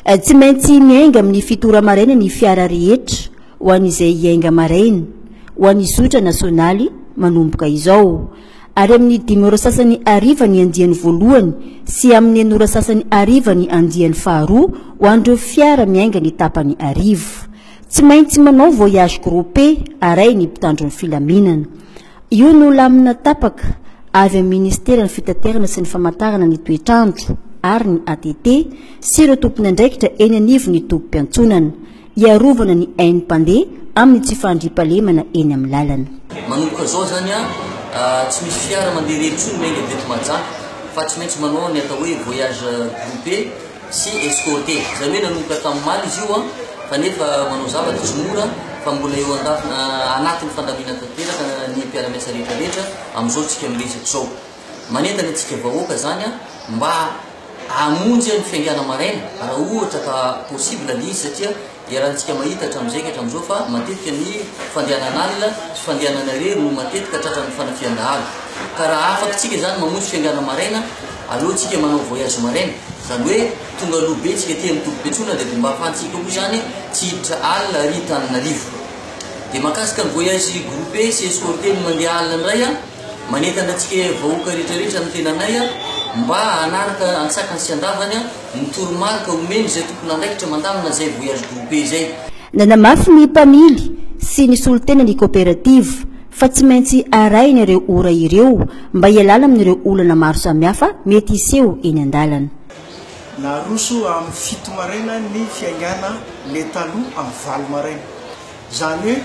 Tsy maintsy miainga amin'ny fito ora maraina ny fiara rehetra ho an'izay hiainga maraina ho an'ny zotra nasionaly manomboka izao. Ary amin'ny dimy ora sasany hariva ny andiany voalohany sy amin'ny enina ora sasany hariva ny andiany faharoa ho an'ireo fiara miainga ny tapany hariva. Tsy maintsy manao voyage groupé arahin'ny mpitandro ny filaminana. Io no lamina tapaka avy amin'ny Ministeran'ny Fitaterana sy ny Famantarana ny Toetr'andro ary ny ATT sy ireo tompon'andraikitra eny anivon'ny tobim-piantsonana, hiarovana ny ain'ny mpandeha amin'ny tsy fandriampahalemana eny amin'ny lalana. Manomboka izao izany tsy misy fiara mandeha irery intsony miainga avy eto Mahajanga fa tsy maintsy manao ny atao hoe voyage groupé sy escorté. Izany hoe nanomboka tamin'ny omaly izy io fa nefa manao zavatra tsy mora fa mbola eo andafy anatin'ny fandaminana tanteraka ny mpiara-miasa rehetra rehetra amin'izao tsika miresaka izao. Manentana antsika vahoaka izany mba hamonjy ny fiaingàna maraina raha ohatra ka possible le izy satria Iarahantsika mahita hatramin'izay ka hatramin'izao fa matetika ny fandehanana alina sy fandehanana irery no matetika tratran'ny fanafihan-dahalo. Ka raha afaka tsika izany mamonjy fiangana maraina, aleo tsika manao voyage maraina. Izany hoe tonga aloha be tsika aty amin'ny tobim-piantsonana dia dia mba ahafahantsika koa izany tsy hiditra alina ary Antananarivo. Dia mahakasika ny voyage groupé sy escorté ny mandeha alina indray an, manentana antsika vahoaka rehetra rehetra ny tenanay mba hanaraka antsakany sy andavany Ny toromarika omeny izay tompon'andraikitra mandamina izay voyage groupé izay. Nanamafy ny mpamily sy ny solontena ny koperativa fa tsy maintsy arahina ireo ora ireo mba hialana amin'ireo olana maro samihafa mety hiseho eny an-dalana. Naroso amin'ny fito maraina ny fiaingàna le taloha amin'ny valo maraina. Izany hoe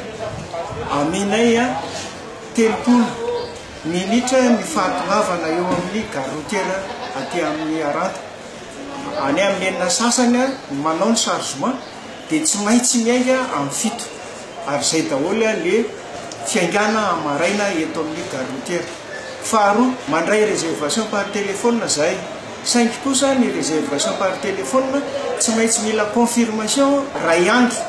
amenay 30 minitra ny fahatongavana eo amin'ny gare routière aty amin'ny Aranta. Any amin'ny enina sasany ny manao ny chargement dia tsy maintsy miainga amin'ny fito. Ary izay daholo le fiaingàna maraina eto amin'ny gare routière. Faharoa, mandray réservation par téléphone izahay. Saingy kosa ny réservation par téléphone tsy maintsy mila confirmation iray andro,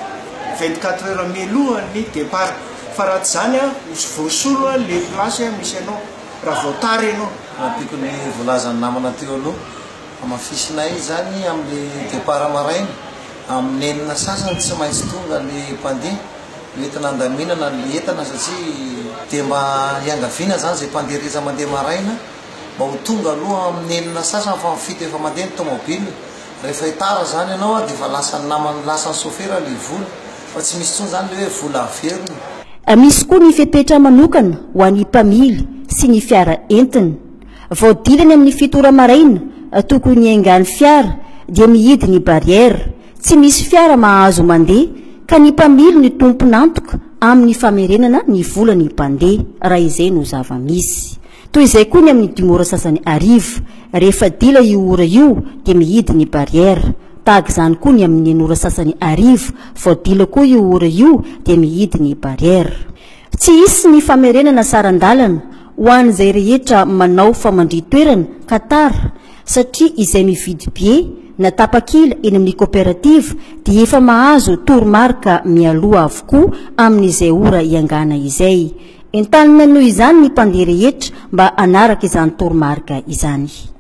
24 heures mialohan'ny départ. Fa raha tsy izany ho voasolo le place misy anao raha vao tara ianao. Ampiako ny voalazan'ny namana teo aloha, hamafisinay izany amin'ny départ maraina, amin'ny enina sasany tsy maintsy tonga le mpandeha hoentina handaminana le entana satria dia mba hiangaviana izany izay mpandeha rehetra mandeha maraina mba ho tonga aloha amin'ny enina sasany fa amin'ny fito efa mandeha ny tomobile, rehefa tara izany ianao dia efa lasan'ny namany lasan'ny sofera le vola fa tsy misy intsony izany le hoe vola averina. Misy koa ny fepetra manokana ho an'ny mpamily sy ny fiara entiny. Vao dilany amin'ny fito ora maraina tokony hiaingan'ny fiara dia mihidy ny barrière, tsy misy fiara mahazo mandeha ka ny mpamily no tompon'antoka amin'ny famerenana ny volan'ny mpandeha raha izay no zava-misy. Toy izay koa ny amin'ny dimy ora sasany hariva, rehefa dila io ora io dia mihidy ny barrière. Tahaka izany koa ny amin'ny enina ora sasany hariva, vao dila koa io ora io dia mihidy ny barrière. Tsy hisy ny famerenana saran-dalana ho an'izay rehetra manao famandrihan-toerana ka tara satria izay mividy billet na tapakila eny amin'ny koperativa dia efa mahazo toromarika mialoha avokoa amin'izay ora hiangana izay. Entanina noho izany ny mpandeha rehetra mba hanaraka izany toromarika izany.